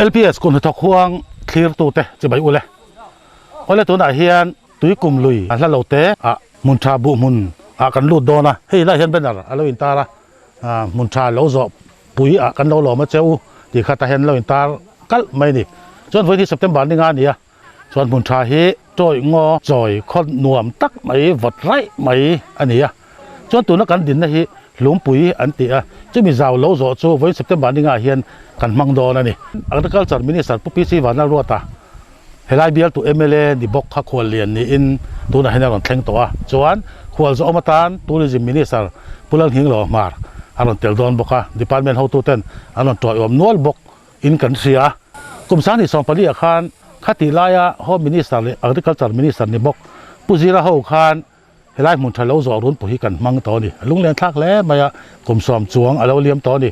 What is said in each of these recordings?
LPS kum hnathawk huang thlirtute chibai ule. Awle tunah hian Tuikum lui a hla lo te ah hmun tha buh hmun ah kan lut dawn a, hei lai hian banner a lo intar a, hmun tha lo zawh pui ah kan lo lawm a che u tih kha tah hian lo intar kalh mai a ni. Chuan vawiin hi September ni nga a ni a, chuan hmun tha hi tawih ngaw chawi khaw nuam tak mai vawt raih mai a ni a, chuan tuna kan dinna hi Hlumpui an ti a, chumi zau lo zawh chu vawiin September ni nga hian kan hmang dawn a ni. Agriculture Minister Pu PC Vanlalruata Helai bialtu mla ni bawk kha khual lian niin tunah hian a rawn thleng tawh a, chuan khual zawhawm atan Tourism Minister Pu Lalnghinglo Hmar a rawn tel dawn bawk a, Department hotuten an rawn tuaiawm nual bawk in kan hria. Kum 2014 ah khan khatih laia Home Minister leh Agriculture Minister ni bawk Pu Zira ho khan helai hmun tha lo zawh runpui hi kan hmang tawh a ni. A lunglen thlak hle mai a, kum 10 chuang a lo liam tawh a ni.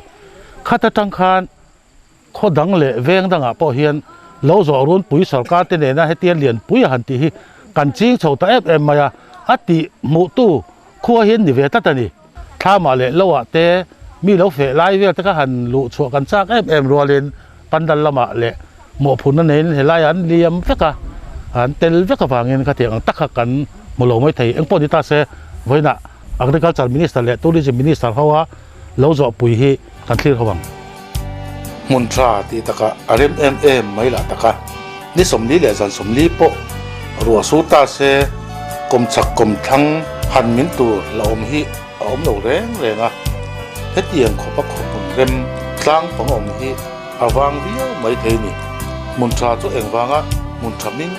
Khat atang khan Khaw dang leh veng dangah pawh hian lo zawh runpui sorkar te nena hetiang lianpui a han tih hi kan ching chho ta em em mai a, a tih hmuhtu khua hian ni ve tlat a ni. Thlamah leh loah te mi lo feh lai vel te kha han luh chhuah kan chak em em rualin pandal lamah leh mawhphurhna neiin helaiah an liam vek a, an tel vek avangin khatiang ang tak kha kan hmu lo mai thei. Engpawh ni ta se vawiinah Agriculture Minister leh Tourism Minister hoa lo zawhpui hi kan thlir ho ang. Hmun tha tih takah a rem em em mai lah tak a, ni 40 leh zan 40 pawh ruah sur ta se kawm chak kawm thlang han min tur la awm hi a awm lo reng reng a, hetiang khawp a khaw hmun rem tlang pang awm hi a vang viau mai thei ni. Hmun tha chu engvanga hmun tha hming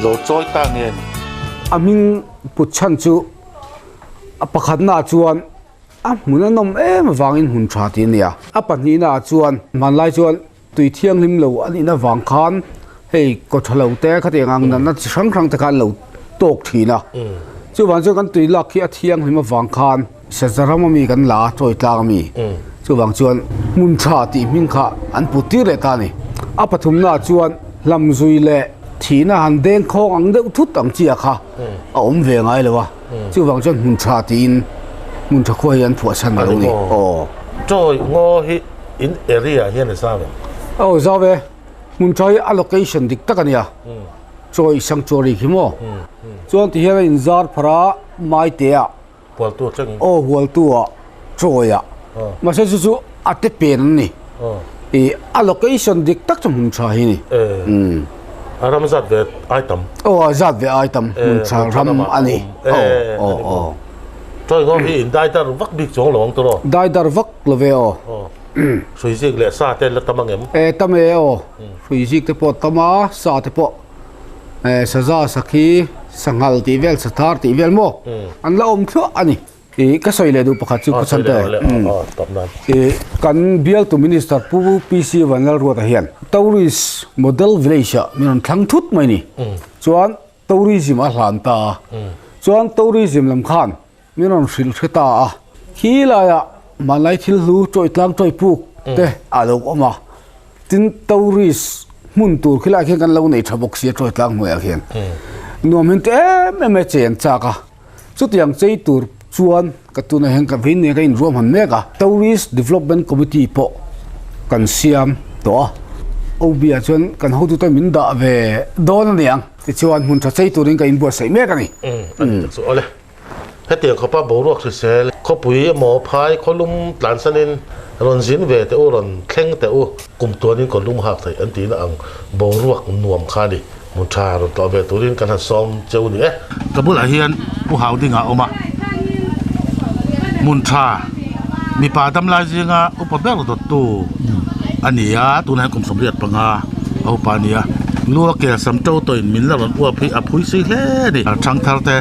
lo chawi ta nge ni? A hming put chhan chu a pakhatnaah chuan A hmun a nawm em avangin hmun tha tih a ni a. A pahnihnaah chuan hmanlai chuan tui thianghlim lo a nihna vang khan hei kaw tha lo te khatiang ang natna chi hrang hrang te kha an lo tawk thin a. Chuvang chuan kan tui lak khi a thianghlim avang khan Sazaram ami kan la a, chawi tlang ami. Chuvang chuan hmun tha tih hming kha an put tir leh ta a ni. A pathumnaah chuan hlamzui leh thihna han deng khawng ang deuh thut ang chi a kha a awm ve ngai lo a. Chuvang chuan hmun tha tiin hmun tha khua hi an phuah chhan lo ni. Aw. Chawi ngaw hi in area hian a zau em? Aw zau e. Hmun tha hi a location dik tak a nia. Chawi sanctuary khi maw? Chuan ti hian a in zar phar a Maite ah. Hualtu thleng. Aw hualtu ah Chawi ah. Mahse chu chu a te pen an ni. I a location dik tak chu hmun tha hi ni. A ram zat ve ai tam. Aw a zat ve ai tam hmun tha ram a ni. Aw aw aw. Chawi ngawm hi in dai dar vak bik chuang lo ang tawh. Dai dar vak lo ve aw. Hrui zik leh sa te la tam ang em? E tam e aw. Hrui zik te pawh tam a, sa te pawh e saza sakhi sanghal tih vel sathar tih vel maw an la awm thluah a ni. I ka sawi leh duh pakhat chu Pu Chhante, i kan bialtu Minister Pu PC Vanlalruata hian Tourist Model Village ah min rawn thlang thut mai ni. Chuan Tourism a hlan ta a, chuan Tourism lam khan min rawn hrilh hre ta a. Khi laiah hmanlai thil hlu chawi tlang chawi puk te a lo awm a, tin Tourist hmun tur khi laiah khian kan lo nei tha bawk sia chawi tlang hnuaiah khian. Nuam hin te em em e chen chak a. Chutiang chei tur chuan ka tunah hian ka vei nen ka inruam han mek a, Tourist Development Committee pawh kan siam tawh a, OB ah chuan kan hotute min dah ve dawn a ni ang. Tichuan hmun tha chei turin ka inbuatsaih mek a ni. A ni tak chu awle. Hetiang khawpa boruak hrisel, khawpui emaw phai khawlum tlansanin rawn zin ve teh u, rawn thleng teh u, kum tuanin kawlum hak theih an tihna ang boruak nuam kha a ni. Hmun tha rawn tlawh ve turin kan han sawm cheu ni e. Ka bulah hian Pu Hau Dinga a awm a, hmun tha mipa damlai zinga upa ber dawttu a ni a, tunah hian kum 85 a upa a ni a, lu a kel sam to tawhin min la rawn uap hi a phui si hle a ni. Thangthar te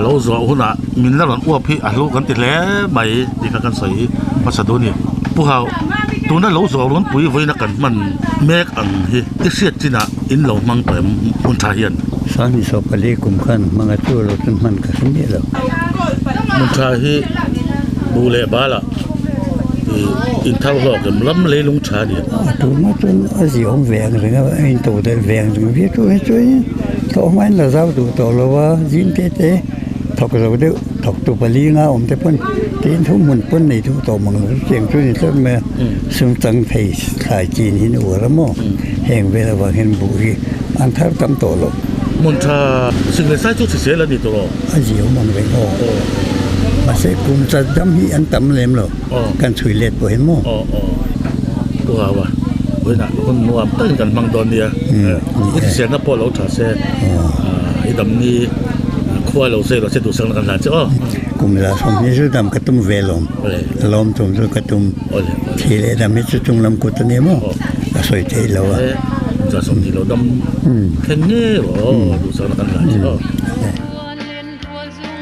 lo zawh hunah min la rawn uap hi a hlu kan ti hle mai tih kha kan sawi hmasa duh a ni. Pu Hau, tuna lo zawh runpui vawiina kan hman mek ang hi i hriat chinah in lo hmang tawh em hmun tha hian? 2014 kum khan hmang a chu lo chuan hman ka hre miah lo. Hmun tha hi buh leh balah in thar hlawk em ram leilung tha a ni em? A tuna chuan a ziahawm ve ang reng a, a in to delh ve ang reng viau chu he chuan thlawh hmain la zau duh tawh lo a, zing te te. Thawk zo deuh, thawktu pali nga awm te pawn tin thu hmun pawn nei duh tawh mang lo chutiang chu ni tlat mai a, sum chang thei thlai chin hi an uar a maw, heng vel avang hian buh hi an thar tam tawh lo. Hmun tha sing leh sai chu chhisel a ni tawh lo. A ziau mang reng aw. Mahse kum chat dam hi an tam lem lo, kan chhui let pawh hian maw. Aw aw, pu Hawa, vawiinah hun nuam takin kan hmang dawn nia, i hriselna pawh lo tha se, i damni khua lo zai lo se duhsakna kan hlan che aw. Kum za sawmhnih chu dam ka tum ve lawm, lawm tum chu ka tum, thi leh dam hi chu chunglam kut a ni maw, a sawi theih lo a. Kum za 20 lo dam thleng ngei rawh aw, duhsakna kan hlan che aw.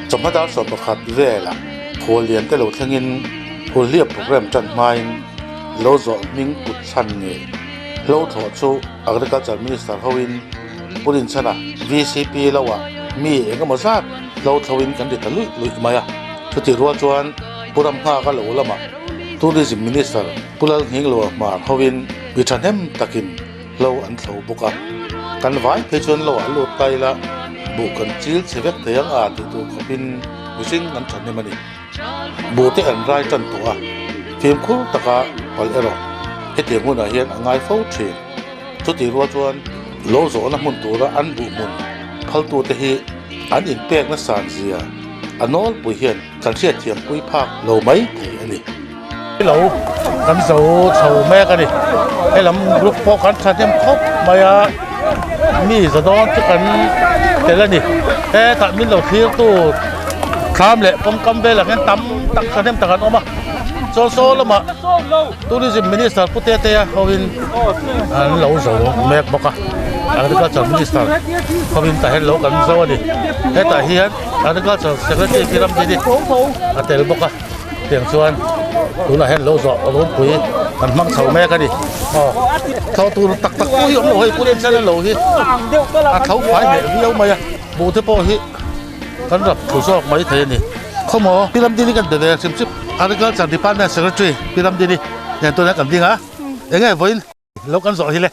Chawhma dar 11 velah khuallian te lo thlengin Hulhliap program tan hmain lo zawh hming kut chhan ngei hlo thlawh chu Agriculture Minister hoin Pu Rinchhana VCP loah mi engemaw zat hlo thloin kan ri ta luih luih mai a. Chutih rual chuan Pu Ramnghaka lo lamah Tourism Minister Pu Lalnghingloa Hmar hoin mi thahnem takin hlo an thlo bawk a. Kan vai phei chuan loah lut ta ila buh kan chil chhe vek thei ang a tih tur khawpin mihring an thahnem a ni. Buhte an rai tan tawh a, fimkhur taka pal erawh hetiang hunah hian a ngai fo thin. Chutih rual chuan lo zawhna hmun tura an buh hmun phaltute hi an inpekna san zia a nawlpui hian kan hriatthiampui phak lo mai thei a ni. Lo kan zo chho mek a ni. He lam group pawh kan thahnem khawp mai a, mi za dawn chu kan tel a ni. Hetah min lo thlirtu thlam leh kawngkam velah hian tam tak thahnem tak an awm a. Chuan saw lamah Tourism Minister Pu Tetea hoin an lo zo mek bawk a, Agriculture Minister hoin tah hian lo kan zo a ni. Hetah hian Agriculture Secretary Pi Ramdini a tel bawk a. Tiang chuan tunah hian lo zawh runpui kan hmang chho mek a ni. Aw thlo tur tak tak pawh hi awm lo hei pur en lo hi a tho fai hneh viau mai a buh te pawh hi kan rap thu zawk mai thei a ni. Khawmaw Pi Ramdini kan be ve hrim hrim Agriculture Department Secretary Pi Ramdini nen tunah kan ding a eng nge vawiin lo kan zawh hi le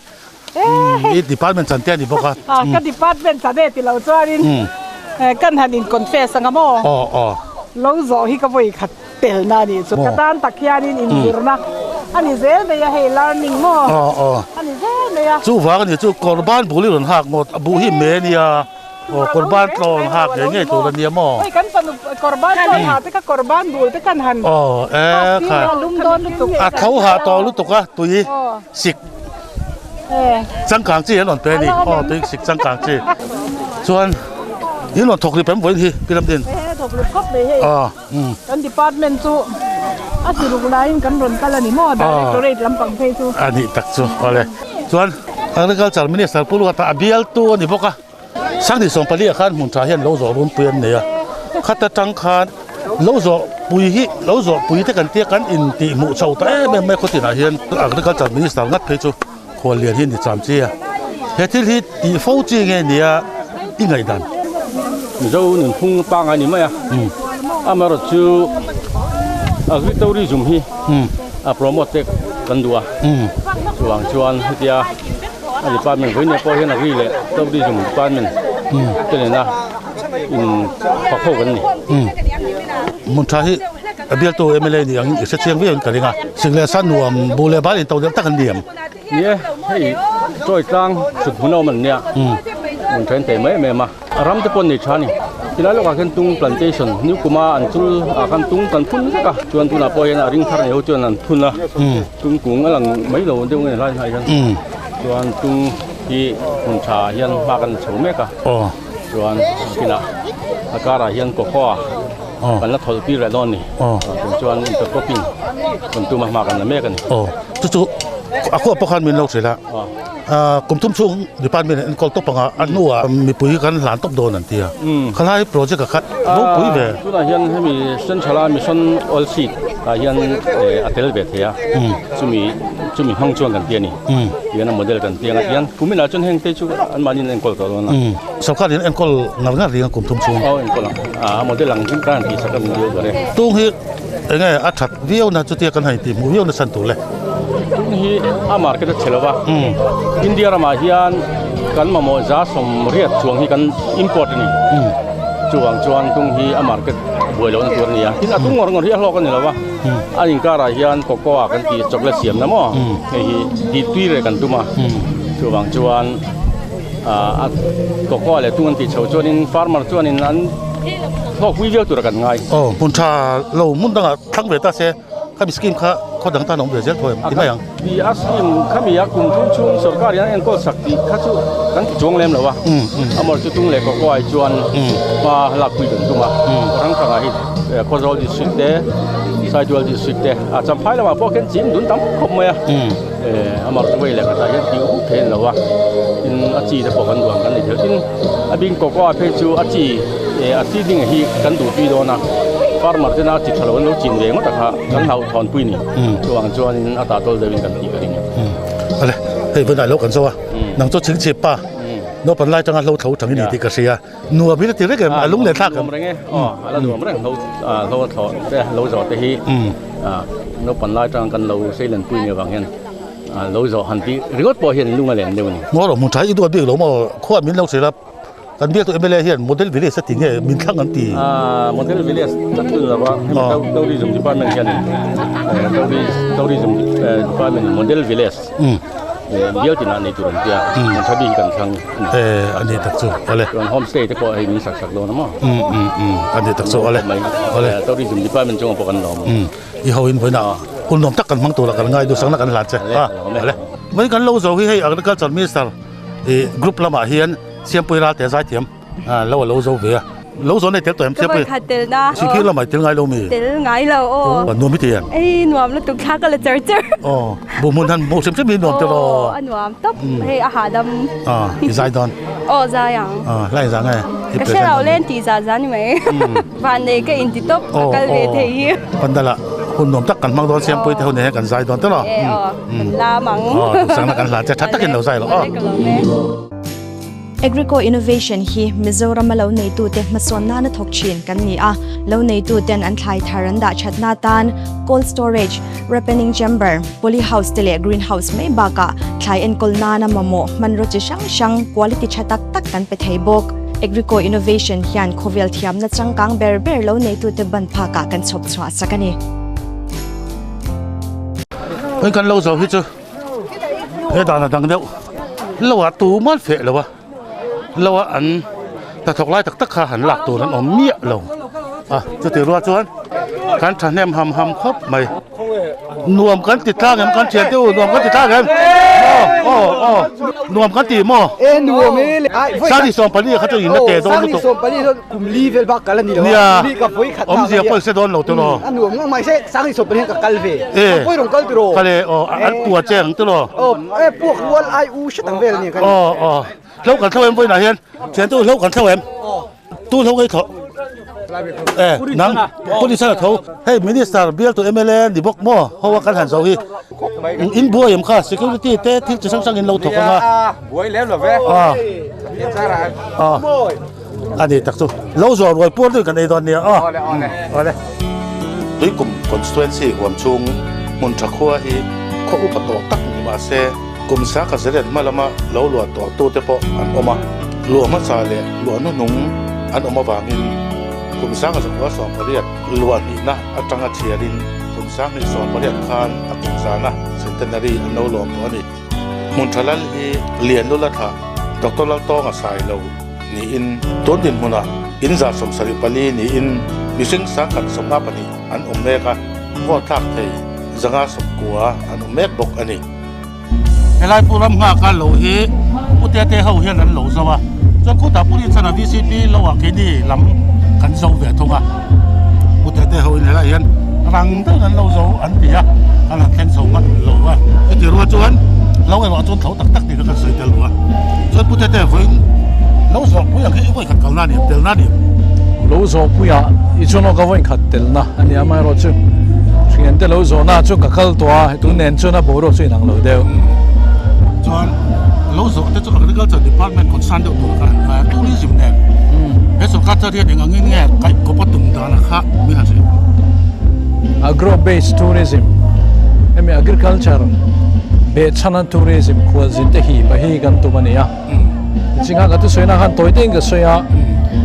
i department chan te a ni bawk a. Ka department chan e ti lo chuanin kan han in confess anga maw? Aw aw. Lo zawh hi ka vawi khat telna a nih chu. Ka tan tak hianin inzirna a ni zel mai a hei learning maw? Aw aw. A ni zel mai a. Chuvang a ni chu kawrban bul i rawn hak ngawt a buh hi me a nia. Aw kawrban tlawn hak ngei ngei tur a nia maw? Hei kan fanu kawrban tlawn ha te kha kawrban bul te kan han Aw e kha. A lum dawn lutuk. A tho hah tawh lutuk a tui sik changkang chi an rawn pe a ni. Aw tui sik changkang chi. Chuan in rawn thawk rip em vawiin hi Pi Ramdin? He thawk rip khawp mai hei. Aw. Kan department chu a siruk laiin kan rawn kal a ni maw directorate lampang phei chu. A nih tak chu awle. Chuan Agriculture Minister Pu Luata a bialtu a ni bawk a. Sanghnih 14 ah khan hmun tha hian lo zawh runpui an nei a. Khata tang khan lo zawh pui hi lo zawh pui te kan tia kan intih hmuh chho ta em em mai khawtinah hian Agriculture Minister ngat phei chu Khuallian hi ni cham chi a, he thil hi tih fo chi nge nia i ngaihdan? Mizo nunphung pangngai ni mai a, amaherawh chu agri-tourism hi a promote te kan duh a, chuvang chuan hetia a department vawinia pawh hian agri leh tourism department te nena in thawk ho kan ni. Hmun tha hi a bialtu mla ni angin i hre chiang viau in ka ring a, sik leh sa nuam bu leh bal in to deuh tak an ni em? Ni e, hei chawi tlang chhut hmun a awm an nia, hmun then thei mai em em a, a ram te pawh an nei tha a ni. Tilai lawkah khian tung plantation new kuma an chul ah khan tung kan phun vek a, chuan tunah pawh hian a ring thar nei ho chuan an phun a, tung kung a lang mai lo deuh nge hlai hnai hian chuan tung hi hmun tha ah hian hma kan la chho mek a, chuan kinah a karah hian cocoa kan la thawlh tir leh dawn a ni, chuan intercropping kan tum a hma kan la mek a ni. Chu chu a khuap pawh khan min lo hrilh a, kum thum chhung department an enkawl tawp ang a, a hnuah mipui kan hlan tawp dawn an ti a, khalai project ah khan ropui ve. Tunah hian hemi central a mission oil seed ah hian a tel ve thei a, chumi chumi hmang chuan kan ti a ni, tihian a model kan ti ang a, tihian kuminah chuan heng te chu anmahni an enkawl tawh dawn a. Sarkar in enkawl ngar ngar ding a kum thum chhung. Aw enkawl ang, a model ang chu kan tih sak a ni deuh ber e. Tung hi. Enge a that viau na chutia kan han tihhmuh viau na chhan tur le? Tun hi a market a chhe lo va, India ramah hian kan mamawh 180 chuang hi kan import a ni. Chuvang chuan tung hi a market a buai lohna tur a ni a. Tin, a tung ngawr ngawr hi a hlawk a ni lo va, a inkarah hian cocoa kan tih chocolate siamna maw hei hi tih tui reh kan tum a. Chuvang chuan a cocoa leh tung an tih chho chuanin farmer chuanin an hlawkpui viau tura kan ngai. Aw, hmun tha lo hmun dangah thlang ve ta se. Khami scheme kha khaw dang tan a awm ve zel tho em ti mai ang. Ti a scheme khami a kum thum chhung sorkar in an enkawl sak tih kha chu kan ti chuang lem lo a. Amor chu tung leh kawkaw ai chuan hma lakpui kan tum a. Hrang hrangah hi Khawzawl district te, Saitual district te a Champhai lamah pawh khian chim dun tam khawp mai a. Amor chu vei leh khatah hian tih huk thei a ni lo a. Tin a chi te pawh kan duh ang kan ni thei. Tin a bing kawkaw ah phei chu a chi a seedling hi kan duhtui dawn a. Farmer tena chi tha lo an lo chin ve ngawt a kha kan hlauh thawnpui ni. Chuvang chuanin a tah tawl deuhin kan tih ka ring. Awle, hei vawiin ah lo kan zo a, nang chu chhingchhip pa naupan lai tanga hlo tho tang i ni tih ka hria. Nuam hi la ti reng em? A lung leh thlak em? Nuam reng e, aw a la nuam reng hlo hlo a thlawh te lo zawh te hi naupan lai tanga kan lo seilenpui ni avang hian lo zawh han tih ringawt pawh hian lung a len deuh a ni. Ngaw rawh hmun tha i duat bik lo maw? Khuaah min lo hrilh a. Kan biak tu MLA hian model village a ti nge min thlang an ti? Model village tak chu ni lo va, hemi tourism department hianin tourism department in model village bial tinah nei tur an tia, kan tha bik hi kan thlang a ni. A ni tak chu awle. Chuan homestay te pawh hei min sak sak dawn a maw? A ni tak chu awle. Awle. Tourism department chungah pawh kan lawm. I ho in vawiinah hun nuam tak kan hmang tur a kan ngai duhsakna kan hlan che. Awle. Vawiin kan lo zo hi hei agriculture minister group lamah hian Siampui ral te zaithiam lo a lo zo ve a. Lo zo nei tel tawh em Siampui? Ka vawikhat tel na. Sihphir lamah i tel ngai lo mi? Tel ngai lo aw. Aw nuam i ti em? Ei nuam lutuk thla ka la char char. Aw bu hmun han hmuh hrim hrim hi nuam te lo. Aw a nuam tawp hei a hahdam. Aw i zai dawn? Aw zai ang. Aw hlai zah nge? Ka hre lo len tih zah zah ni mai. Vannei ka inti tawp ka kal ve thei hi. Pandal ah hun nuam tak kan hmang dawn Siampui te ho nen hian kan zai dawn te lo. E aw kan lam ang. Aw duhsakna kan hlan che tha takin lo zai lo aw. Ka lawm e. Agrico Innovation hi Mizorama lo neitute hmasawn nana thawk thin kan ni a, lo neituten an thlai thar an dah thatna atan cold storage, ripening chamber, poly house te leh green house mai bakah thlai enkawl nana mamawh hmanraw chi hrang hrang quality tha tak tak kan pe thei bawk. Agrico Innovation hian khawvel thiamna changkang ber ber lo neitute ban phakah kan chhawp chhuah sak a ni. Hei kan lo zo hi chu he dan a dang deuh lo ah tumah an feh lo a lo ah an hnathawk lai tak tak kha han lak tur an awm miah lo a chutih rual chuan kan thahnem ham ham khawp mai nuam kan ti tlang em kan thian te u nuam kan ti tlang em aw aw aw nuam kan ti maw e nuam e le ai sangni 14 kha chu in la te dawn lutuk sangni 14 chuan kum li vel bak kal a ni lo nia kum li ka vawi khat awmzia pawh i hre dawn lo te law a nuam ngawt mai se sangni 14 hian ka kal ve e ka pawi rawn kal tiraw kal e aw an pua che ang tiraw aw e puak rual ai u hre tak vel a ni aw aw hlo kan thlo em vawiinah hian thian tu hlo kan thlo em Tu hlo ngei thlawh e nang police a tho hei minister bial tu mla ni bawk maw ho a kan han zo hi in buai em kha security te thil chi hrang hrang in lo thawk anga buai lem lo ve a a ani tak chu lo zuar ruai puar deuh kan ei dawn nia a awle tuikum constituency huam chhung hmun tha khua hi khaw upa tawh tak ni mahse Kum sa ka zalen hma lama lo luah tawh tute pawh an awm a, luah hmasa leh luah hnuhnung an awm avangin kum 1918 luah hnihna atanga chhiarin kum 1918 khan a kum zana centenary an lo lawm tawh a ni. Hmun tha lal hi Lianlula thlah Doctor Laltawnga sai lo niin tun dinhmunah in 74 niin mihring 152 an awm mek a, vote thlak thei 190 an awm mek bawk a ni. Helai pu ram nghak a lo hi pu tete ho hian an lo zo a, chuan khutah pu Rinchhana VCP lo ah keini lam kan zo ve thung a, pu tete ho in helai hian rang deuhin an lo zo an ti a, an han thleng chho hman lo a, chutih rual chuan lo erawh chuan tho tak tak tih kha kan sawi tel lo a, chuan pu tete vawiin lo zawhpui ang hi i vawikhat kalna a ni em telna a ni em? Lo zawhpui ah i chuan aw ka vawikhat telna a ni a, amaherawhchu thiante lo zawhna chu ka kal tawh a. Tun nen chuan a boruak chu inang lo deuh. Chuan lo zawh te chu Agriculture Department concern deuh tur kha an ngai a, tourism nen he sorkar thar hian eng angin nge kaih kawp a tum dan a kha min han hrilh. Agro based tourism hemi agriculture behchhana tourism khualzin te hi pa hi kan tum a ni a. Chingah ka thusawi na khan tawi tein ka sawi a.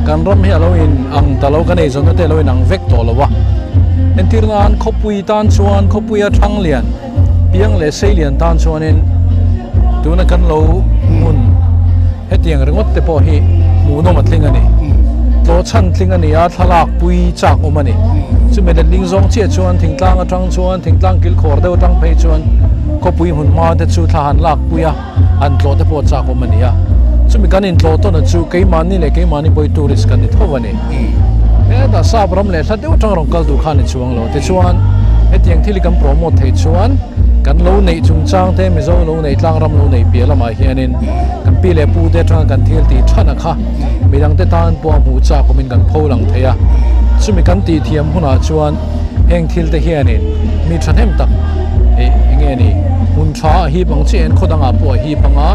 Kan ram hi a lo in ang ta lo, kan eizawnna te a lo in ang vek tawh lo a. Entir nan khawpui tan chuan khawpuia thang lian, piang leh sei lian tan chuanin tuna kan lo hmun hetiang ringawt te pawh hi hmuhnawm a tling a ni. Tlawhchhan tling a ni a, thlalak pui chak awm a ni. Chumi letling zawng chiah chuan thingtlang atang chuan thingtlang kilkhawr deuh atang phei chuan khawpui hmun hma te chu thla han lak pui a. An tlawh te pawh chak awm a ni a, chumi kan intlawh tawn a chu keimahni leh keimahni pawh hi tourist kan ni tho a ni. Hetah sap ram leh hla deuh atang rawn kal tur khan i chuang lo. Tichuan, hetiang thil hi kan promote theih chuan kan lo neih chungchang te, Mizo lo neih tlang ram lo neih piah lamah hianin kan pi leh pu te atanga kan thil tih than a kha midangte tan pawh a hmuh chak awmin kan pho lang thei a. Chumi kan tih thiam hunah chuan heng thil te hianin mi thahnem tak eng nge ni hmun tha a hip ang chiah hian khaw dangah pawh a hip ang a,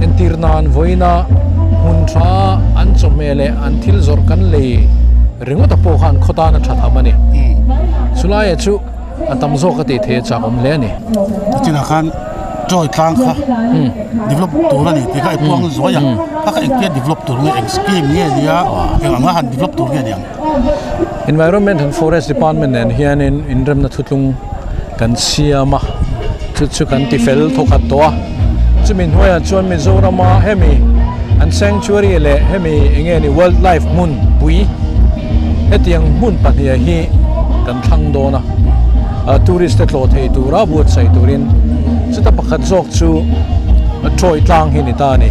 entir nan vawiina hmun tha an chawhmeh leh an thil zawrh kan lei ringawt a pawh khan khaw tan a tha tham a ni. Chulaiah chu a tam zawk a tih theih a chak awm hle a ni. Nichinah khan Joy tlang kha develop tur a ni tih kha i puang zuai a, kha kha engtia develop tur nge eng scheme nge nia eng anga han develop tur nge ni ang? Environment and Forest Department nen hianin inremna thutlung kan siam a, chu chu kan ti fel thawkhat tawh a. Chumi hnuaiah chuan Mizorama hemi an sanctuary leh hemi eng nge ni wildlife hmun pui hetiang hmun pahniha hi kan thlang dawn a, tourist te tlawh thei tura buatsaih turin chuta pakhat zawk chu Troy tlang hi ni ta a ni.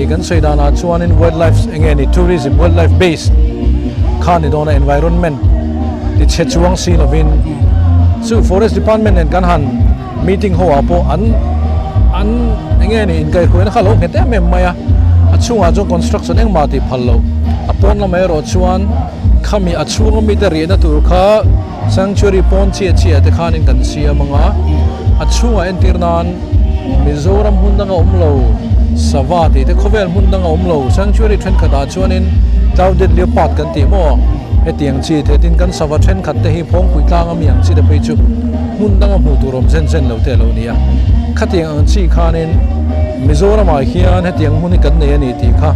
Kan sawi danah chuanin wildlife eng nge ni tourism wildlife base kha ni dawn a environment ti chhe chuang si lovin chu forest department nen kan han meeting ho ah pawh an an eng nge ni inkaihhruaina kha a lo nghet em em mai a a chhungah chuan construction engmah tih phal loh a pawn lamah erawh chuan khami a chhunga mite riahna tur kha sanctuary pawn chiah chiah te khanin kan siam ang a a chhungah entir nan Mizoram hmun danga awm lo, sava tih te khawvel hmun danga awm lo, sanctuary thenkhatah chuanin clouded leopard kan tih maw? Hetiang chi the tin kan sava thenkhat te hi phawngpui tlang ami ang chi te phei chu hmun danga hmuh tur awm zen zen lo te a lo ni a. Khatiang ang chi khanin Mizoramah hian hetiang hmun hi kan nei a ni tih kha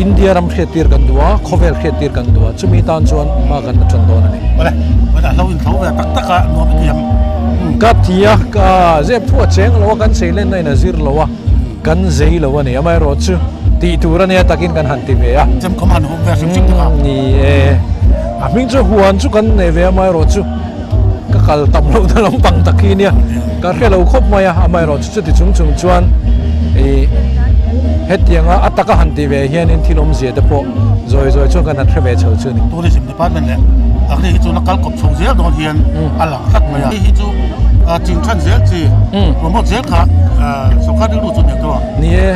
India ram hriattir kan duh a, khawvel hriattir kan duh a, chumi tan chuan hma kan la tan dawn a ni. Awle, awle a hlo inthlo ve tak tak a nuam i ti ang. Ka ti a, ka zep thu a cheng lo a, kan sei len na in a zir lo a, kan zei lo a ni. Amaherawh chu tih tur a nia takin kan han ti ve a. Chem khawm han hum ve hrim hrim tak a. Ni e, a hming chu huan chu kan nei ve a, amaherawh chu ka kal tam loh na lampang tak hi nia, ka hre lo khawp mai a, amaherawh chu chuti chung chung chuan ih hetianga a taka han ti ve hianin thil awmzia te pawh zawi zawi chuan kan han hre ve chho chu a ni. Tourism Department leh Agri hi chu la kal kawp chho zel dawn hian a lang tlat mai a. Hei hi chu chin than zel chi promote zel kha sorkar rilru chu nek deuh a. Ni e,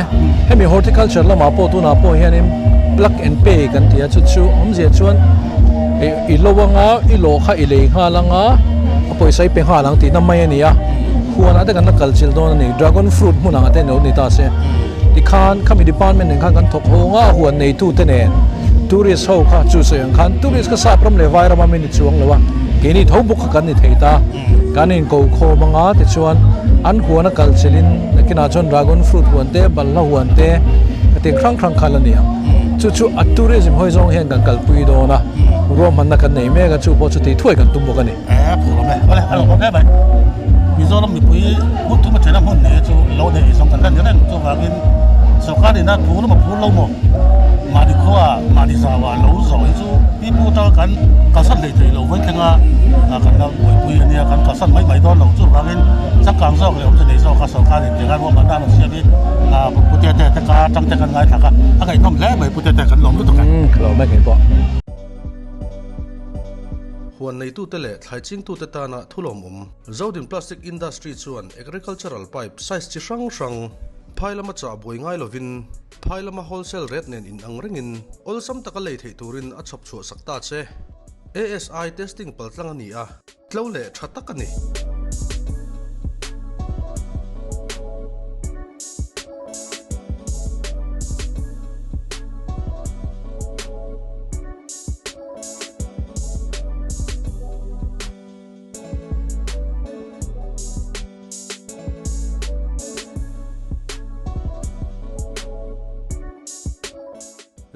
hemi horticulture lamah pawh tunah pawh hianin plug and pay kan ti a, chu chu awmzia chuan i lo anga i lawh kha i lei nghal anga a pawisa i pe nghal ang tihna mai a ni a, huanah te kan la kal chilh dawn a ni, dragon fruit hmun ang ah te lo ni ta se. Tikhan khami department nen khan kan thawk ho nga huan neitute nen tourist ho kha chu sawi ang khan tourist kha sap ram leh vai rama mi ni chuang lo a, keini tho bawk kha kan ni thei ta. Kan inko khawm anga tichuan an huan a kal chilhin nakinah chuan dragon fruit huan te balhla huan te hetiang hrang hrang kha la ni ang. Chu chu a tourism hawi zawng hian kan kalpui dawn a, ruahmanna kan nei mek a chu pawh chu tih thuai kan tum bawk a ni. E phur awm e, awle a lo awm hle mai. Mizoram mipui hmun thum a thena hmun nei chu lo nei zawng kan la ni reng chuvangin sorkar ina phur emaw phur lo maw mahni khua mahni zau ah lo zawh hi chu pipu atanga kan kalsan hlei thei lo vawi thlenga kan la buaipui a nia kan kalsan mai mai dawn lo chuvangin changkang zawk leh awmze nei zawk a sorkar in tiang a ruahman dan a siam hi Pute te te ka atang te kan ngaithla kha a ngaihnawm hle mai Pute te kan lawm lutuk e. Ka lawm e keipawh. Huan neitute leh thlai chingtute tana thulawmawm Zodin Plastic Industry chuan agricultural pipe size chi hrang hrang phai lama chah buai ngai lovin phai lama wholesale rate nen inang rengin awlsam taka lei theih turin a chhawp chhuah sak ta che. ASI testing paltlang a ni a. Tlo leh tha tak a ni.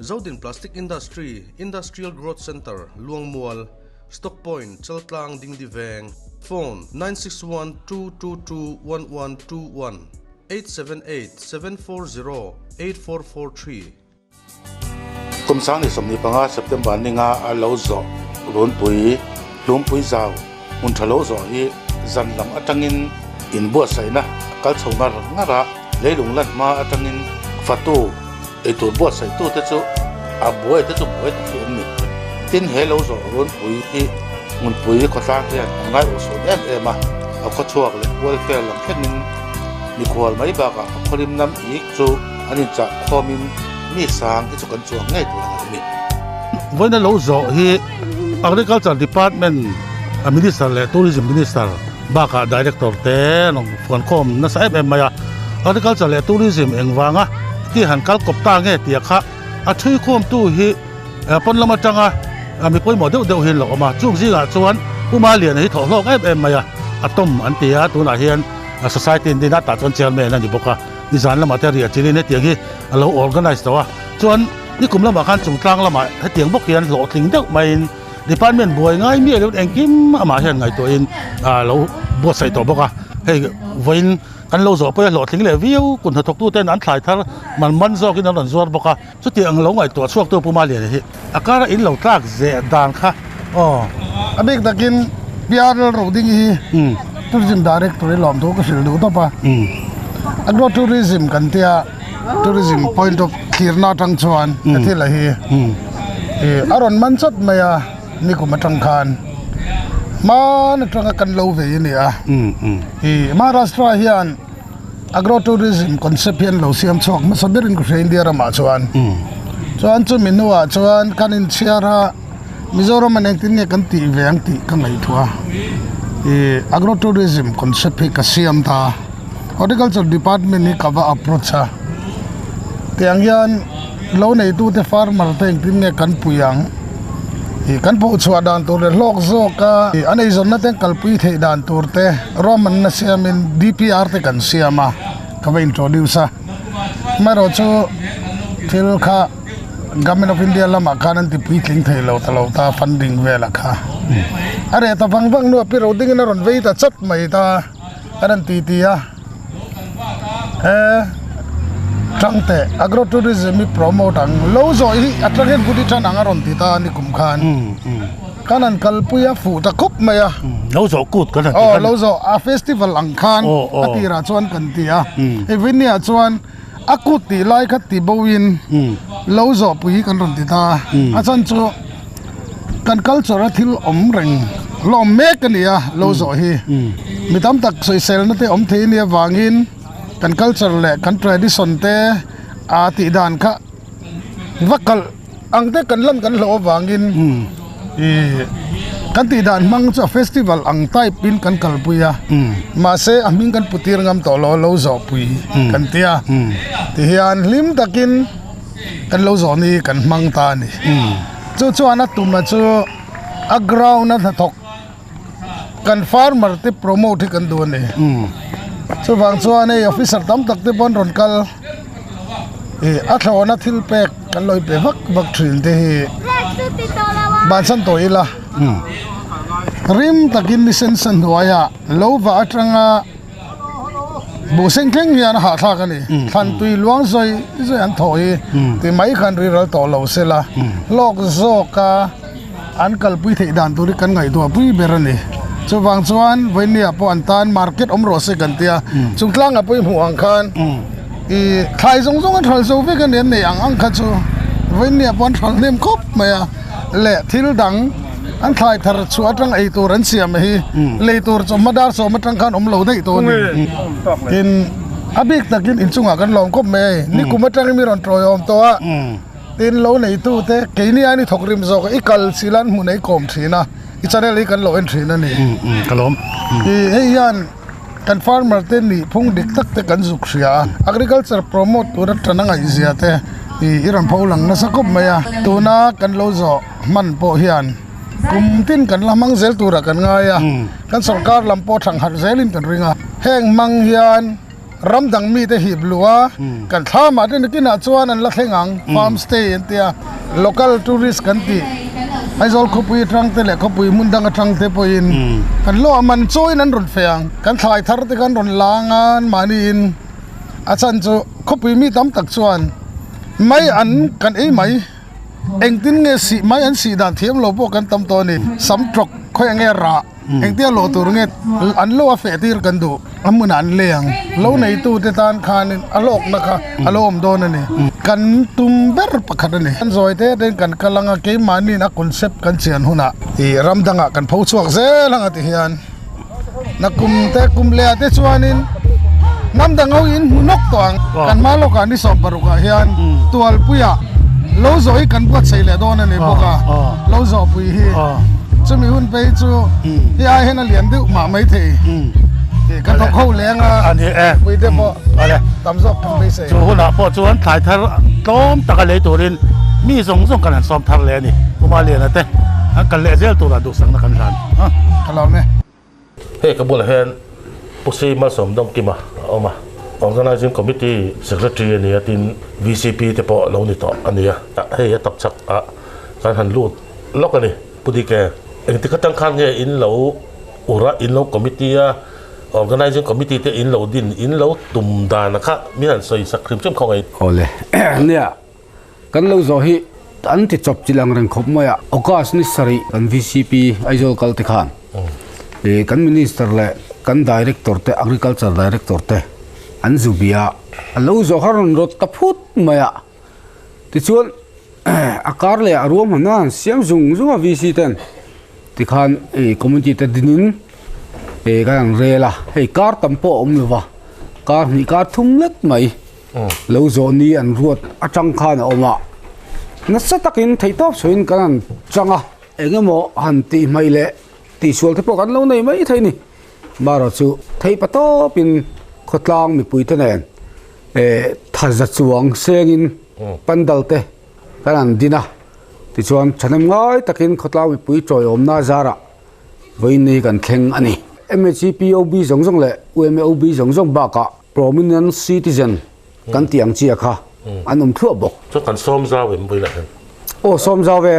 Zodin Plastic Industry, Industrial Growth Centre, Luangmual, Stock Point, Chaltlang Dingdi Veng, Phone, 961 222 1121, 878 740 8443. Kum 2015 September ni nga a lo zawh Runpui, Hlumpui Zau, hmun tha lo zawh hi zan lam atangin inbuatsaihna a kal chho ngar ngar a, leilung lan hma atangin fatu eitur buatsaihtute chu a buai te chu buai tak hi an ni. Tin, he lo zawh Runpui hi hmunpui khawtlang hian an ngaiuhsawn em em a, a khawchhuak leh welfare lam thlengin mikhual mai bakah a khawlim lam ik chu an inchah khawmin mi sang hi chu kan chuang ngei tur a ngaih a ni. Vawiina lo zawh hi Agriculture Department Minister leh Tourism Minister bakah Director te an rawn fuan khawm nasa em em mai a. Agriculture leh Tourism engvanga ti han kal kawp ta nge tia kha a thui khawmtu hi pawn lam atanga mi pawimawh deuh deuh hi an lo awm a. Chung zingah chuan Pu Maliana hi thawhhlawk em em mai a, a tawm an ti a, tunah hian Society an din a, tah chuan Chairman a ni bawk a. Nizan lamah te riah chilin hetiang hi a lo organise tawh a, chuan nikum lamah khan chungtlang lamah hetiang bawk hian hlawhtling deuh maiin department buai ngai miah loh engkim amah hian ngaihtuahin a lo buatsaih tawh bawk a, hei vawiin kan lo zawh pawh hi a hlawhtling leh viau kun hnathawktu ten an thlai thar man man zawkin an rawn zuar bawk a, chuti ang lo ngaihtuah chhuaktu Pu Maliana hi a kara in lo tlak zeh dan kha aw. A bik takin PRL Roding hi Tourism Director i lawm thu ka hrilh duh tawp a. Agro Tourism kan tia Tourism point of thlirna atang chuan ka thil a hi a rawn man chawt mai a nikum atang khan hman atanga kan lo vei a ni a. Maharashtra hian Agro tourism concept hi an lo siam chhuak hmasa berin ka hria India ramah chuan. Chuan chumi hnuah chuan kan inchhiar a, Mizoram an engtin nge kan tih ve ang tih ka ngaihtuah a. Ih agro tourism concept hi ka siam ta a, Horticulture department hi ka va approach a. Tiang hian lo neitute farmer te engtin nge kan pui ang? Ih kan pawh chhuah dan tur leh hlawk zawk a, ih an eizawnna te an kalpui theih dan tur te ruahmanna siamin DPR te kan siam a, ka va introduce a. Amaherawh chu thil kha Government of India lamah khan an ti puitling thei lo ta lo ta funding velah kha. A reh ta vang vang hnuah pi ro dingin a rawn vei ta chat mai ta a rawn ti ti a. He Tangte agro tourism hi promote ang lo zawh hi a tang hian kut hi tan ang a rawn ti ta a ni kum khan khan an kalpui a fuh ta khawp mai a lo zawh kut kan han ti aw lo zawh a festival ang khan a tirah chuan kan ti a hei Vinny ah chuan a kut tih lai kha ti bo in lo zawh pui hi kan rawn ti ta a chhan chu Kan culture a thil awm reng hlawm mek a ni a, lo zawh hi. Mi tam tak sawiselna te awm thei nia vangin kan culture leh kan tradition te a tih dan kha va kalh ang te kan lan kan hlauh avangin ih kan tih dan hmang chu a festival ang type in kan kalpui a, mahse a hming kan pu tir ngam tawh lo a, lo zawh pui kan tia tihian hlim takin kan lo zawh ni kan hmang ta a ni. Chu chuan a tuma chu a ground a hnathawk kan farmer te promote hi kan duh a ni. Chuvang chuan hei officer tam tak te pawh an rawn kal ih a thlawhna thil pek kan lo pe vak vak thin te hi bansan tawh ila rim takin ni sen sa hnuaiah lo vah atanga. Buh seng thleng hian a hahthlak a ni. Thlan tui luang zawi zawi an thawh hi ti mai khan riral tawh lo se la, hlawk zawka an kalpui theih dan tur hi kan ngaihtuah pui ber a ni. Chuvang chuan Vawinia pawh an tan market awm rawh se kan tia, chung tlangah pawh i hmuh ang khan i thlai zawng zawng an hral zo vek a ni, an nei ang ang kha chu Vawinia pawh an hral hnem khawp mai a leh thil dang. An thlai thar chhuah atang ei tur an siam hi lei tur chawhma dar sawm atang khan awm lo daih tawh a ni. Tin, a bik takin inchungah kan lawm khawp mai a ni. Nikum atangin mi rawn tawiawm tawh a, tin lo neitu te keini aiin i thawk rim zawk a, i kal chilh a an hmun ei kawm thin a, i channel hi kan lo en thin a ni. Ka lawm. Hei hian kan farmer te nih phung dik tak te kan zuk hria a, agriculture promote tura tan a ngaihzia te i rawn pho lang nasa khawp mai a, tuna kan lo zawh. Hman pawh hian kum tin kan la hmang zel turah kan ngai a, kan sorkar lam pawh thang harh zelin kan ring a. Heng hmang hian Ram dang mite hip luh a, kan thlamah te nakinah chuan an la thleng ang, farm stay an tia, local tourist kan tih, Aizawl khawpui atang te leh khawpui hmun dang atang te pawhin kan lawh a man chawiin an rawn feh ang, kan thlai thar te khan rawn la ang a anmahniin a chhan chu khawpui mi tam tak chuan mai an kan ei mai, engtin nge sih mai an sih dan thiam lo pawh kan tam tawh a ni, sam tawk khawiah nge rah. Engtia lawh tur nge an lo a feh tir kan duh, a hmunah an lei ang. Lo neitute tan khanin a hlawkna kha a lo awm dawn a ni. Kan tum ber pakhat a ni. Kan zawi te tein kan kal ang a, keimahniin a concept kan chian hunah ih ram dangah kan pho chhuak zel ang a ti hian nakum te kum leh ah te chuanin hnam dang ho in hmu nawk tawh ang. Kan hma lawkah ni 16 ah hian Tualpuiah lo zawh hi kan buatsaih leh dawn a ni bawk a, lo zawhpui hi. Chumi hun phei chu hi ai hian a lian deuh mah maithei tih ka thawk ho leng a, puite pawh tam zawk kan beisei. Chu hunah pawh chuan thlai thar tlawm taka lei turin mi zawng zawng kan han sawm thar leh a ni. Puma Liana te an kal leh zel turah duhsakna kan hlan a. Ka lo ne. Hei ka bulah hian Pu Si Malsawm Dawngkima a awm a, Organising Committee Secretary a ni a, tin VCP te pawh lo ni tawh a ni a, hei a tapchhak ah kan han lut lawk a ni. Pu Dike, engtik atang khan nge in lo ur a, in lo committee a, Organising Committee te in lo din, in lo tum dan kha min han sawi sak hrim hrim khaw ngei. Awle, nia Kan lo zawh hi an ti chawp chilh ang reng khawp mai a, August ni sarih kan vcp Aizawl kal te khan ih kan Minister leh kan Director te Agriculture Director te an zu bia a, a lo zawh kha rawn rawt ta phut mai a, tichuan a kar leh a ruahmanna an siam zung zung a VC ten tikhan ih committee te dinin ih kan han rel a, hei kar tam pawh a awm lova kar hnih kar thum lek mai. Lo zawh ni an ruat atang khan a awm a, nasa takin theihtawp chhuahin kan han chang a, engemaw han tih hmaih leh tihsual te pawh kan lo nei mai thei a ni. Marawh chu theih pa tawpin khawtlang mipuite nen thaza chuang sengin pandal te kan han din a, tichuan thahnem ngai takin khawtlang mipui tawiawmna zarah vawiin ni kan thleng a ni. MHEPOB zawng zawng leh UMAOB zawng zawng bakah Prominent citizen kan tih ang chia kha an awm thluah bawk. Chuan kan sawm zau em builah hian? Aw sawm zau ve.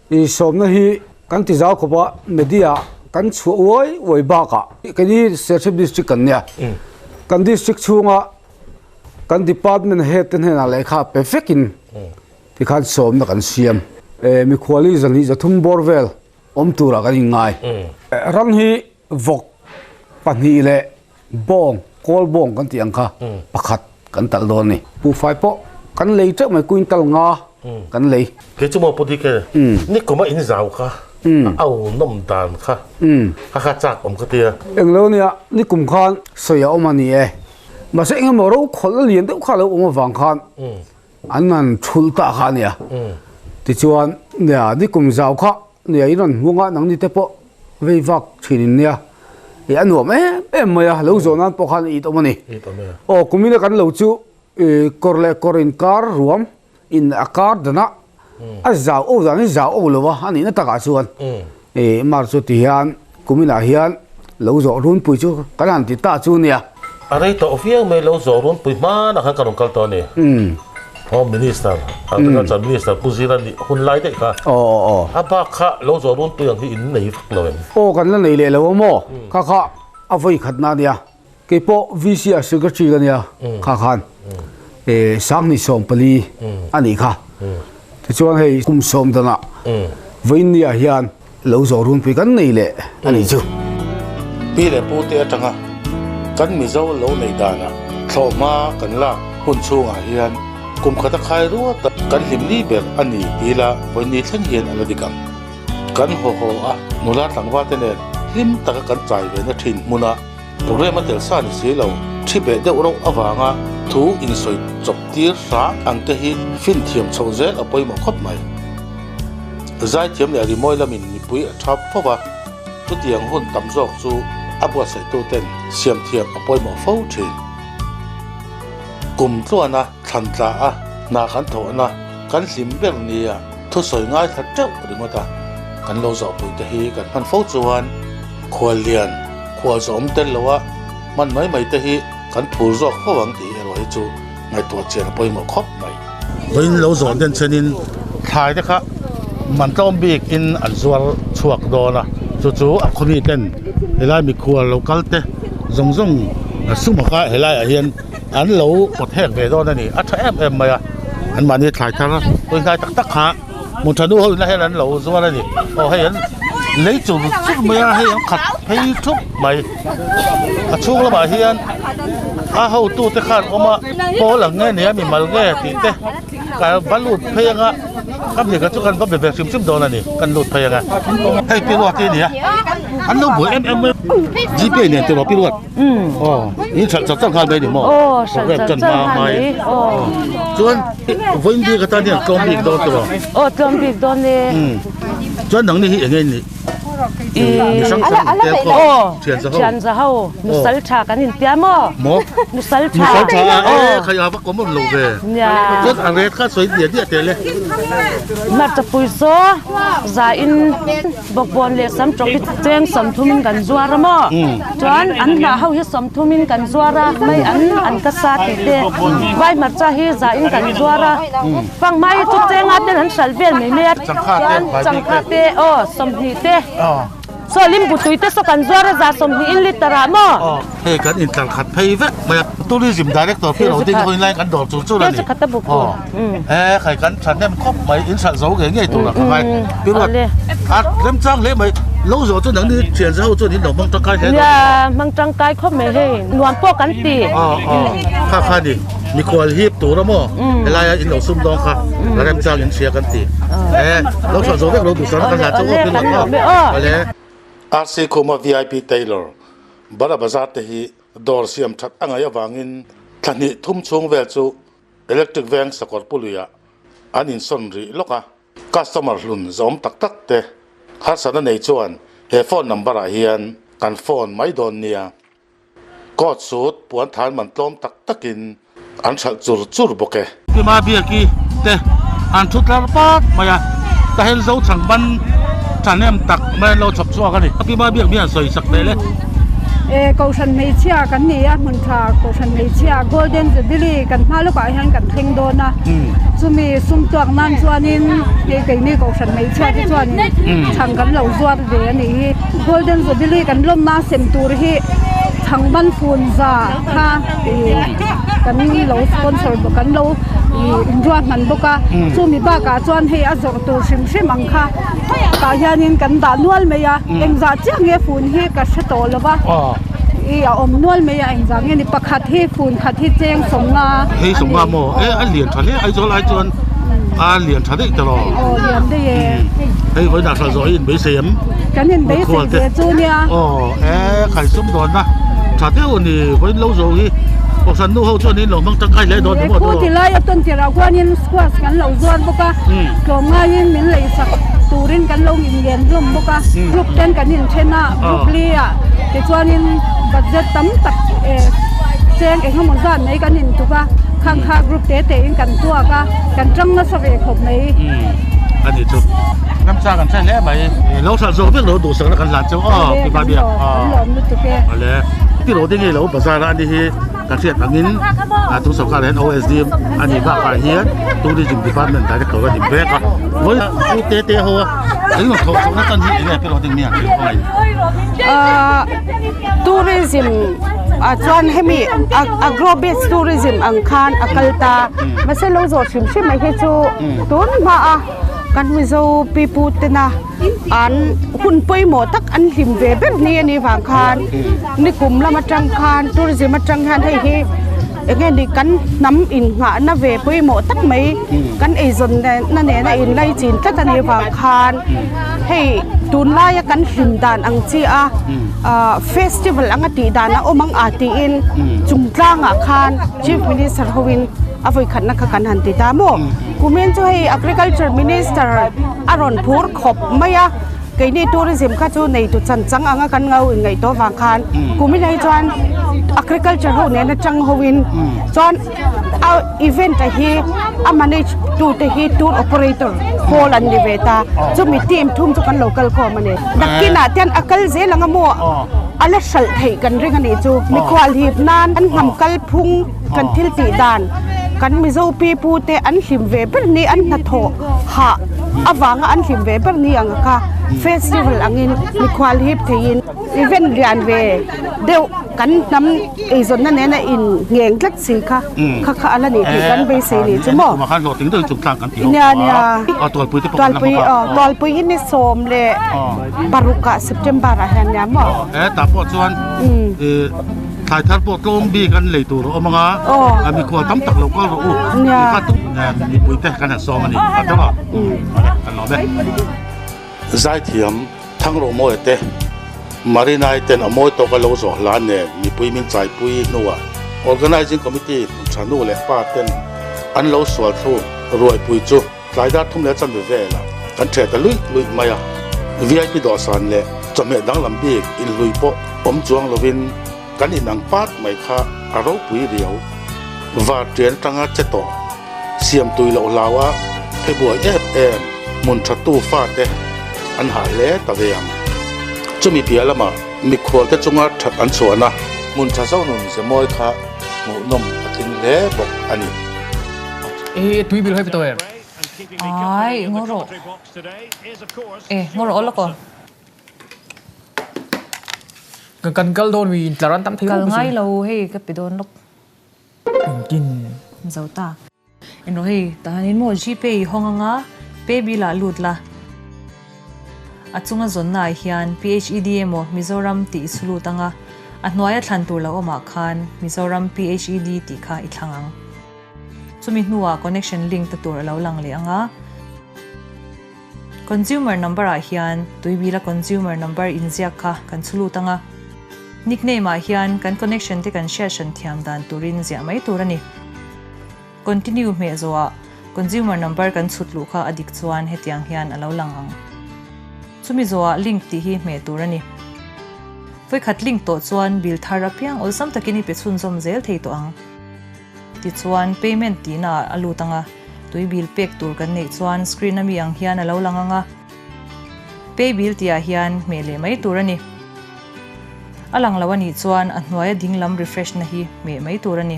I sawmna hi kan ti zau khawp a, media kan chhuah uai uai bakah keini Serchhip District kan nia, kan district chhunga kan department head te hnenah lehkha pe vekin tikhan sawmna kan siam. Mikhuali zan hi 300 bawr vel awm turah kan inngai. Ram hi vawk pahnih leh Bawng, kawl bawng kan tih ang kha pakhat kan talh dawn a ni. Buhfai pawh kan lei teuh mai, quintal nga kan lei. Kei chu maw Pu Dike, nikuma in zau kha a au nawm dan kha kha kha chak awm ka tia. Englo nia, nikum khan sawi a awm a ni e. Mahse engemaw ro khawlh a lian deuh kha a lo awm avang khan an han thulh ta kha a nia. Tichuan, nia nikum zau kha Nia in rawn hmung a, nangni te pawh vei vak thin in nia. Ih a nuam em em mai a, lo zawh nan pawh khan it awm a ni. Aw kumina kan lo chu kawr leh kawr in kar ruam in a kar dan a, a zau o dan hi zau o lo a, a nihna takah chuan ih mar chu ti hian kuminah hian lo zawh runpui chu kan han ti ta chu nia. A rei tawh viau mai lo zawh runpui hmanah khan ka rawn kal tawh a ni. Home Minister, Agriculture Minister Pu Zira nih hun lai daih kha. A bak kha lo zawh runpui ang hi in nei vak lo em? Aw kan la nei leh lo a maw? Kha kha a vawi khatna a nia. Kei pawh VC ah Secretary ka nia kha khan Sanghnih 14 a nih kha. Tichuan hei kum sawm danah vawiinniah hian Lo zawh runpui kan nei leh a nih chu. Pi leh pu te atanga kan Mizo lo neih danah thlawhhma kan lak hun chhungah hian kum khat a khai ruat a, kan hlim ni ber a ni ti ila vawiin thleng hian a la dik ang. Kan haw haw a, nula tlangval te nen hlim taka kan chai ve na thin hmuna program a tel sa ni si lo, thi beh deuh rauh avanga thu insawi chawp tir hrang ang te hi finthiam chhoh zel a pawimawh khawp mai. Zaithiam leh rimawi lamin mipui a thap fo va, chutiang hun tam zawk chu a buatsaihtu ten siam thiam a pawimawh fo thin. Kum tluana thlan tla a, hna kan thawhna kan hlim ber nia thusawi ngaithla teuh ringawt a, kan lo zawhpui te hi kan hman fo chuan khuallian khual zawhawm tel loa hman mai mai te hi. kan phur zawk fo ang tih erawh hi chu ngaihtuah chian a pawimawh khawp mai. Vawiin lo zawn den chenin thlai te kha man tlawm bik in an zuar chhuak dawn a, chu chu a khawmi ten helai mikhual lo kal te zawng zawng sum kha helai ah hian an lo pawt hek ve dawn a ni, a tha em em mai a, an mahni thlai thar hawi hnai tak tak kha hmun tha nu ho in hian an lo zuar a ni, aw hei an lei chur chur mai a, hei an khat phei thup mai, a chhung lamah hian a hotu te khan awm a pawl ang nge nia mimal nge tih te ka va lut phei anga ka mi kha chu kan va be ve hrim hrim dawn a ni kan lut phei anga hei pi ruat hi a ni a an lo buai em em mai gpay nen tiraw pi ruat aw in hralh char char nghal mai a ni maw program chan hma mai chuan vawiin bik atan hian tlawm bik dawn tiraw aw tlawm bik dawn e chuan nangni hi eng nge ni Thian za ho nusal tha kan in tia maw? Maw? Nusal tha. Nusal tha a e khai a va common lo ve. Chuan a ret kha sawi diah diah teh le. Hmarcha pui saw za in bawkbawn leh sam tawk hi cheng sawmthum in kan zuar a maw? Chuan an hnah ho hi sawmthum in kan zuar a, mai an an ka sa tih te vai hmarcha hi za in kan zuar a. Fanghma hi chu chenga ten an hralh vel mai mai a, chuan changkha te aw 20 te saw limbu tui te saw kan zuar a za 20 in liter ah maw. Hei kan intlar khat phei vek mai a, Tourism Director pi lo ding hawi lai kan dawr chur chur a ni. E khai kan thahnem khawp mai in hralh zo ngei ngei tur a ka ngai. Pi ruat a remchang hle mai lo zawh chu nangni thian za ho chuan in lo hmang tangkai hle dawn. Nia hmang tangkai khawp mai hei nuam pawh kan ti. Kha kha ni. Mikhual hip tur a maw? Helaia in lo sum dawng kha la remchang in hria kan ti. E, lo chhuah zo vek lo duhsana kan hlan chu aw pi luat aw. Awle. RC Khuma VIP Tailor, Bara Bazar te hi dawr siam that a ngaih avangin thla hnih thum chhung vel chu Electric Veng Sakawr Puluiah an insawn rih lawk a. Customer hlun zawm tak tak te harsatna nei chuan he phone number ah hian kan phone mai dawn nia. Coat suit puan than man tlawm tak takin an hralh chur chur bawk e. Tima Biaki te an thu tlar pat mai a, ka hel zo chhang ban thahnem tak mai an lo chhawp chhuak a ni. Tima Biak mi an sawi sak vel e. E, Kohhran hmeichhia kan ni a, hmun tha Kohhran hmeichhia Golden Jubilee kan hma lawkah hian kan thleng dawn a, chumi sum tuak nan chuanin hei keini Kohhran hmeichhia te chuanin chhang kan lo zuar ve a nih hi. Golden Jubilee kan lawmna sem tur hi Chhangban fun za kha kan lo sponsor kan lo inruahman bawk a, chumi bakah chuan hei a zawrh tur hrim hrim ang kha tah hianin kan dah nual mai a, engzah chiah nge fun hi ka hre tawh lo va, ih a awm nual mai a engzah nge ni pakhat hi fun khat hi cheng 50 a ni. Hei 50 maw? E a lian tha hle Aizawl ai chuan a lian tha daih tawh. Aw lian daih e. Hei vawiinah hralh zawh hi inbeisei em? Kan inbeisei ve chu nia. Aw e khai sum dawnna tha deuh a ni vawiin lo zo hi Kohhran nu ho chuan in lo hmang tangkai hle dawn ni maw tawh. Ti lai a tawn tirh ah khuanin squash kan lo zuar bawk a, tlawmngaiin min lei sak turin kan lo inngen hlawm bawk a, group ten kan inthen a, group li ah tichuanin budget tam tak cheng eng emaw zat mai kan intuk a, khang kha group te te in kan tuak a, kan tang nasa ve khawp mai. A ni chu. Ramsa kan hre hle mai. Lo hralh zawk vek lo duhsakna kan hlan cheu aw pi ba biak. Kan lawm lutuk e. Awle. Ti ro ding lo bazar a ani hi kan hriat angin a tu sarkar hian OSD a nih bakah hian Tourism Department Director a ni bek a. Vawi u te te ho a eng lo thawh chhuahna tan hi enge pi ro ding mi an tih khawngaih. Tourism ah chuan hemi agro based tourism ang khan a kal ta mahse lo zawh hrim hrim mai hi chu tun hma a kan Mizo pipu tena an hun pawimawh tak an hlim ve ber ni a nih vang khan nikum lam atang khan tourism atang hian hei hi eng nge ni kan hnam innghahna ve pawimawh tak mai kan eizawn na nena inlai chin tlat a nih vang khan hei tunlaia kan hlim dan ang chi a ah festival anga tih dan a awm ang a tiin chung tlangah khan chief minister hoin a vawikhatna kha kan han ti ta maw. Kumin chu hei Agriculture Minister a rawn phur khawp mai a, keini tourism kha chu neitu chan chang anga kan ngau inngaih tawh avang khan kumin ah hi chuan Agriculture ho nena chang hoin chuan a event a hi a manage tu te hi tour operator hall an ni ve ta, chumi team thum chu kan lo kal khawm a ni. Nakinah te hian a kal zel ang a maw? A la hralh theih kan ring a nih chu. Mikhual hip nan an hnam kalphung kan thil tih dan kan Mizo pi pu te an hlim ve ber ni an hnathawh hah avanga an hlim ve ber ni ang a kha festival angin mikhual hip theihin event lian ve deuh kan hnam eizawnna nena in ngheng tlat si kha kha kha a la nih tih kan beisei nih chu maw. Nia nia tualpui aw tualpui hi ni 16 ah September ah hian nia maw. E tah pawh chuan thlai thar pawh tlawm bik an lei tur a awm ang a mikhual tam tak lo kal rawh u tih kha tum nen mipui te kan han sawm a ni a tawng a kan lawm e. Zaithiam Thangromawia te Marinai ten a mawi tawka lo zawh hla nen mipui min chaipui hnuah Organising Committee hmun nu leh pa ten an lo sual thluk ruaipui chu tlai dar thum leh chanve velah kan ṭheh ta luih luih mai a. VIP dawhsan leh chawhmeh danglam bik inhlui pawh awm chuang lovin kan inang pat mai kha a ropui riau. Var ṭian atanga che tawh siam tui loh hlaua phe buai em em hmun ṭha tu fate an hah hle ta ve ang. Chumi piah lamah mikhualte chunga ṭhat an chhuahna hmun ṭha zo nun ze mawi kha hmuhnawm a tling hle bawk a ni. E tui bil hai pe tawh em? Ai, ngaw rawh. E, ngaw rawh aw lawk aw. Kan kal dawn mi intlar an tam thei Kal ngai lo hei ka pe dawn lawk. Engtin? Zo ta. Enro hei tahanin maw Gpay i hawng anga pay bill ah lut la. A chunga zawnna ah hian PHED emaw Mizoram tih i su lut anga a hnuaia thlan tur lo awmah khan Mizoram PHED tih kha i thlang ang. Chumi hnuah connection link ta tur a lo lang leh anga. Consumer number ah hian tuibila consumer number inziak kha kan chhu lut ang a. Nickname ah hian kan connection te kan hriat hran thiam dan turin ziah mai tur a ni. Continue hmeh zawhah consumer number kan chhut luh kha a dik chuan hetiang hian a lo lang ang. Chumi zawhah link tih hi hmeh tur a ni. Vawikhat link tawh chuan bill thar apiang awlsam takin i pe chhunzawm zel thei tawh ang. Tichuan, payment tihna ah a lut ang a, tui bill pek tur kan neih chuan screen ami ang hian a lo lang ang a. Pay bill tihah hian hmeh leh mai tur a ni. A lang lo a nih chuan a hnuaia ding lam refresh na hi hmeh mai tur a ni.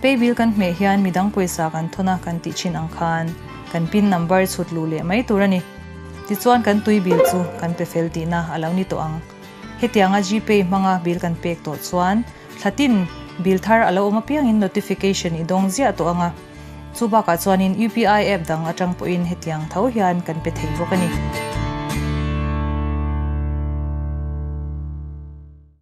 Pay bill kan hmeh hian midang pawisa kan thawn a kan tih thin ang khan kan pin number chhut luh leh mai tur a ni. Tichuan kan tui bill chu kan pe fel tihna a lo ni tawh ang. Hetianga Gpay hmanga bill kan pek tawh chuan Thlatin bill thar a lo awm apiangin notification i dawng ziah tawh ang a, chu bakah chuanin UPI app dang atang pawhin hetiang tho hian kan pe thei bawk a ni.